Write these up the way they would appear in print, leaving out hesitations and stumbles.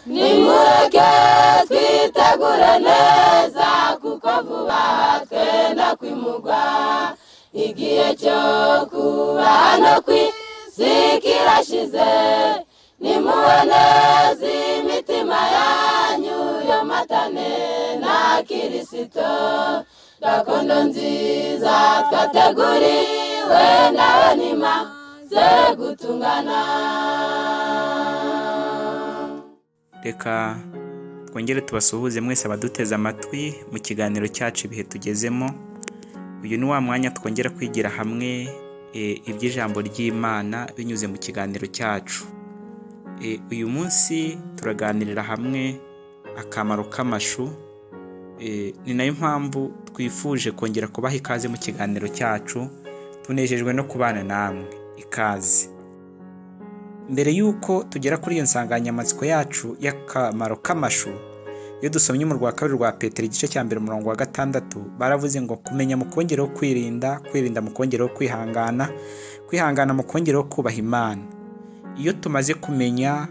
Nimureke twitegure neza, kuko vuba twenda kwimugwa. Igihe cyo kuba hano ku isi kirashize. Nimuboneze imitima yanyu yomatane na Kirisito. Gakondo nziza twateguriwe nawe nimaze gutungana. Reka twongere tubasuhuze mwese abaduteze amatwi mu kiganiro cyacu Ibihe Tugezemo. Uyu ni wa mwanya twongera kwigira hamwe iby'ijambo ry'Imana binyuze mu kiganiro cyacu. Uyu munsi turaganirira hamwe akamaro k'amashu. Ni nayo mpamvu twifuje kongera kubaha ikaze mu kiganiro cyacu. Tunejejwe no kubana namwe. Ikaze. Mbere y'uko tugera kuri iyo nsanganyamatsiko yacu y'akamaro k'amashu, iyo dusomye mu rwa kabiri rwa Petero, igice cya 1, umurongo wa 6, baravuze ngo: "Kumenya mu kongereho kwirinda, kwirinda mu kongereho kwihangana, kwihangana mu kongereho kubaha Imana." Iyo tumaze kumenya,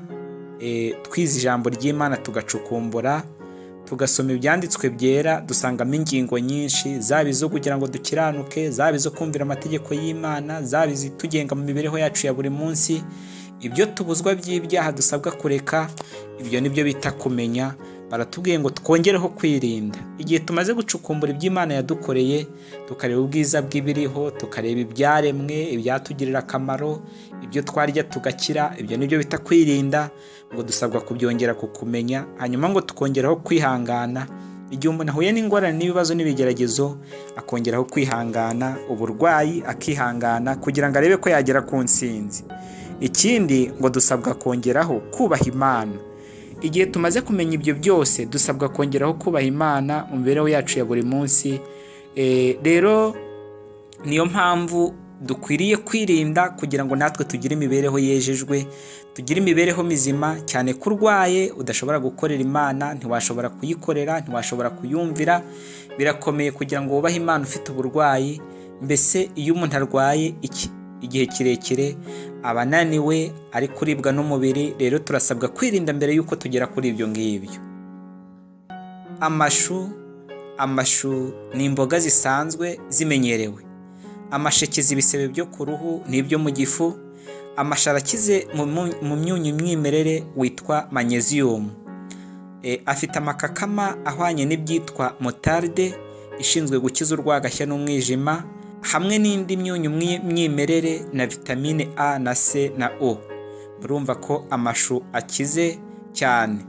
twize ijambo ry'Imana, tugacukumbura, tugasoma ibyanditswe byera, dusangamo ingingo nyinshi, zaba izo kugira ngo dukiranuke, zaba izo kumvira amategeko y'Imana, zaba izitugenga mu mibereho yacu ya buri munsi, ibyo tubuzwa by'ibyaha dusabwa kureka. Ibyo ni byo bita kumenya. Baratubwiye ngo twongereho kwirinda. Igihe tumaze gucukumbura iby'Imana yadukoreye, tukareba ubwiza bw'ibiriho, tukareba ibyaremwe, ibyatugirira akamaro, ibyo twarya tugakira, ibyo ni byo bita kwirinda. Ngo dusabwa kubyongera ku kumenya, hanyuma ngo tukongeraho kwihangana. Igihe umuntu ahuye n'ingorane n'ibibazo n'ibigeragezo, akongeraho kwihangana, uburwayi akihangana kugira ngo arebe ko yagera ku ntsinzi. Ikindi ngo dusabwa kongeraho kubaha Imana. Igihe tumaze kumenya ibyo byose, dusabwa kongeraho kubaha Imana mu mibereho yacu ya buri munsi. Rero niyo mpamvu dukwiriye kwirinda kugira ngo natwe tugire imibereho yejejwe, tugire imibereho mizima, cyane ko urwaye udashobora gukorera Imana, ntiwashobora kuyikorera, ntiwashobora kuyumvira. Birakomeye kugira ngo wubahe Imana ufite uburwayi. Mbese iyo umuntu arwaye igihe kirekire, aba ananiwe, ari kuribwa n'umubiri. Rero turasabwa kwirinda mbere y'uko tugera kuri ibyo ngibyo. Amashu ni imboga zisanzwe zimenyerewe. Amashu akiza ibisebe byo ku ruhu n'ibyo mu gifu. Amashu arakize mu myunyu mwimerere witwa magnesium. Afite amakakama ahwanye n'ibyitwa moutarde ishinzwe gukiza urwagashya n'umwijima, hamwe n'indi myunyu myimerere na vitamine A na C na O. Murumva ko amashu akize cyane.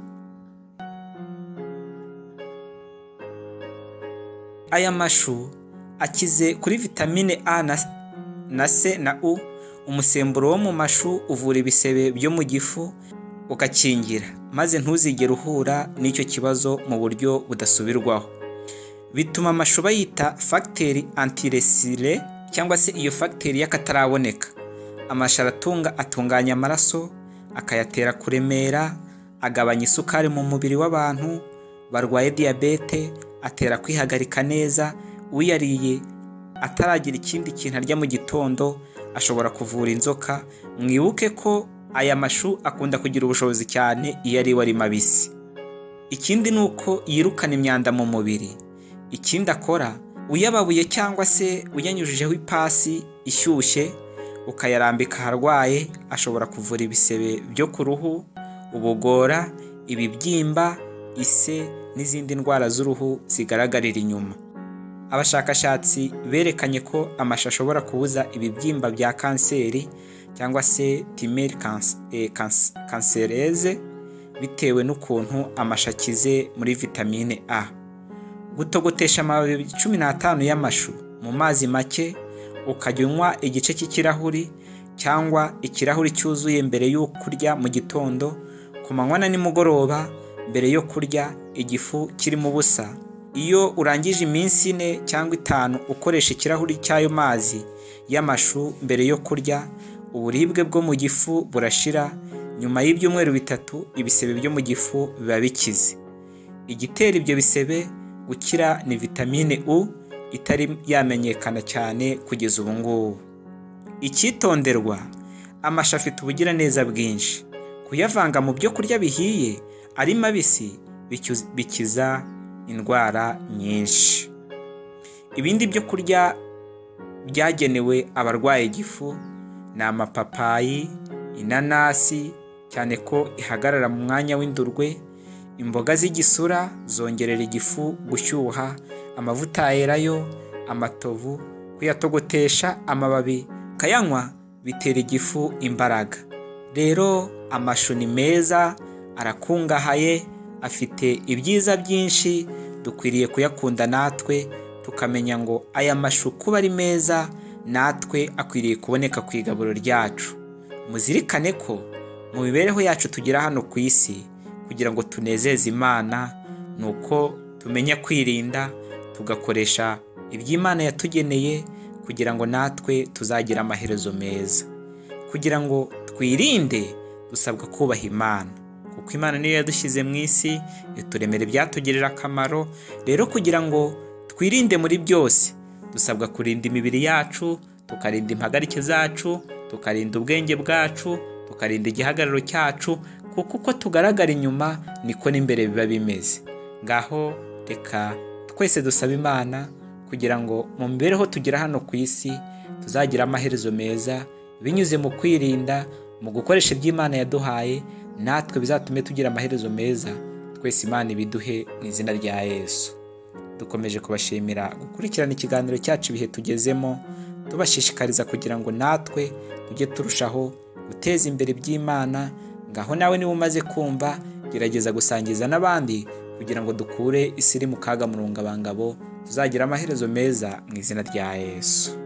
Aya mashu akize kuri vitamine A na C na U. Umusemburo wo mu mashu uvura ibisebe byo mu gifu, ugakingira, maze ntuzigere uhura n'icyo kibazo mu buryo budasubirwaho. Bituma amashu bayita facteur anti-ulcère, cyangwa se iyo facteur y'akataraboneka. Amashu aratunga, atunganya amaraso, akayatera kuremera, agabanya isukari mu mubiri w'abantu barwaye diyabete, atera kwihagarika neza. Uyariye ataragira ikindi kintu arya mu gitondo, ashobora kuvura inzoka. Mwibuke ko aya mashu akunda kugira ubushobozi cyane iyo ariwe ari mabisi. Ikindi ni uko yirukana imyanda mu mubiri. Ikindi akora, uyababuye cyangwa se uyanyujijeho ipasi ishyushye ukayarambika aharwaye, ashobora kuvura ibisebe byo ku ruhu, ubugora, ibibyimba, ise n'izindi ndwara z'uruhu zigaragarira inyuma. Abashakashatsi berekanye ko amashu ashobora kubuza ibibyimba bya kanseri cyangwa se tumeur cancéreuse, bitewe n'ukuntu amashu akize muri vitamine A. Gutogotesha amababi 15 y'amashu mu mazi make, ukajya unywa igice cy'ikirahuri cyangwa ikirahuri cyuzuye mbere yo kurya mu gitondo, ku manywa na nimugoroba mbere yo kurya, igifu kirimo ubusa. Iyo urangije iminsi 4 cyangwa 5 ukoresha ikirahuri cy'ayo mazi y'amashu mbere yo kurya, uburibwe bwo mu gifu burashira. Nyuma y'ibyumweru 3 ibisebe byo mu gifu biba bikize. Igitera ibyo bisebe gukira ni vitamine U itari yamenyekana cyane kugeza ubu ngubu. Icyitonderwa: amashu afite ubugiraneza bwinshi. Kuyavanga mu byo kurya bihiye Ari mabisi bikiza indwara nyinshi. Ibindi byo kurya byagenewe abarwaye igifu ni amapapayi, inanasi cyane ko ihagarara mu mwanya w'indurwe, imboga z'igisura zongerera igifu gushyuha, amavuta ya elayo, amatovu, kuyatogotesha amababi ukayanywa bitera igifu imbaraga. Rero amashu ni meza, arakungahaye, afite ibyiza byinshi, dukwiriye kuyakunda natwe tukamenya ngo aya mashu kuba ari meza natwe akwiriye kuboneka ku igaburo ryacu. Muzirikane ko mu mibereho yacu tugira hano ku isi, kugira ngo tunezeze Imana ni uko tumenya kwirinda, tugakoresha iby'Imana yatugeneye kugira ngo natwe tuzagire amaherezo meza. Kugira ngo twirinde dusabwa kubaha Imana, kuko Imana niyo yadushyize mu isi, ituremera ibyatugirira akamaro. Rero kugira ngo twirinde muri byose, dusabwa kurinda imibiri yacu, tukarinda impagarike zacu, tukarinda ubwenge bwacu, tukarinda igihagararo cyacu, kuko uko tugaragara inyuma niko n'imbere biba bimeze. Ngaho reka twese dusaba Imana kugira ngo mu mibereho tugira hano ku isi tuzagire amaherezo meza, binyuze mu kwirinda, mu gukoresha iby'Imana yaduhaye, natwe bizatume tugira amaherezo meza. Twese Imana ibiduhe mu izina rya Yesu. Dukomeje kubashimira gukurikirana ikiganiro cyacu ibihe tugezemo, tubashishikariza kugira ngo natwe tujye turushaho guteza imbere iby'Imana. Ngaho nawe niba umaze kumva, gerageza gusangiza n'abandi kugira ngo dukure isi iri mu kaga mu rungabangabo, tuzagira amaherezo meza mu izina rya Yesu.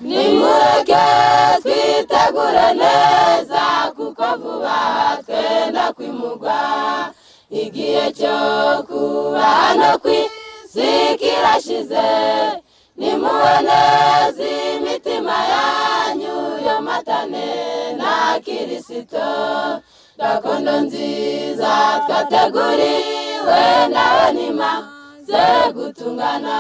Nimureke twitegure neza, kuko vuba twenda kwimugwa. Igihe cyo kuba hano ku isi kirashize. Nimuboneze imitima yanyu yomatane na Kirisito, gakondo nziza twateguriwe nawe nimaze gutungana.